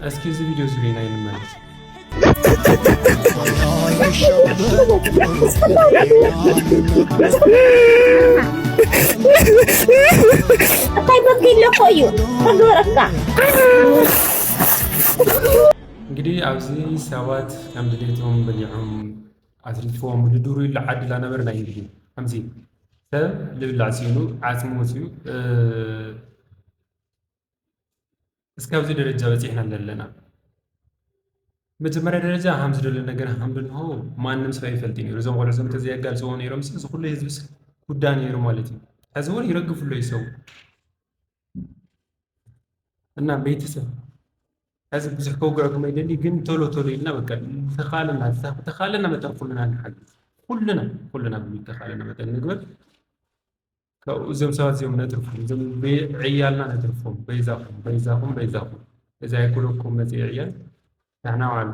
እስኪ እዚ ቪድዮ እዚ ሪና ይንመለስ። እንታይ በኪ ኣለኮ እዩ ተግበረካ። እንግዲህ ኣብዚ ሰባት ከም ድሌቶም በሊዖም ኣትሪፎም ውድድሩ ኢሉ ዓዲ ላነበርና እዩ። እንግዲህ ከምዚ ሰብ ልብላዕ ሲሉ ዓፅሙ ወፅዩ እስካብዚ ደረጃ በፂሕና ኣለና። መጀመርያ ደረጃ ሃምዚ ደሎ ነገር ሃምዶ ንሆ ማንም ሰብ ኣይፈልጥ ነይሩ። እዞም ቆልዑ እዞም ተዘያጋልፅዎ ነይሮም እዚ ኩሉ ህዝብስ ጉዳ ነይሩ ማለት እዩ። ሕዚ እውን ይረግፉ ኣሎ ይሰው እና ቤተሰብ ሕዚ ብዙሕ ከውግዐኩም ኣይደሊ ግን ቶሎ ቶሎ ኢልና በቃ ተኻለና ተኻለና መጠን ኩልና ንሓግዝ ኩልና ኩልና ብሚተኻለና መጠን ንግበር። ካብኡ እዞም ሰባት እዚኦም ነትርፎም እዞም ዕያልና ነትርፎም በይዛኹም በይዛኹም በይዛኹም እዚ ኣይኩለኩም መፅእ ዕያል ዳሕና ዋሉ።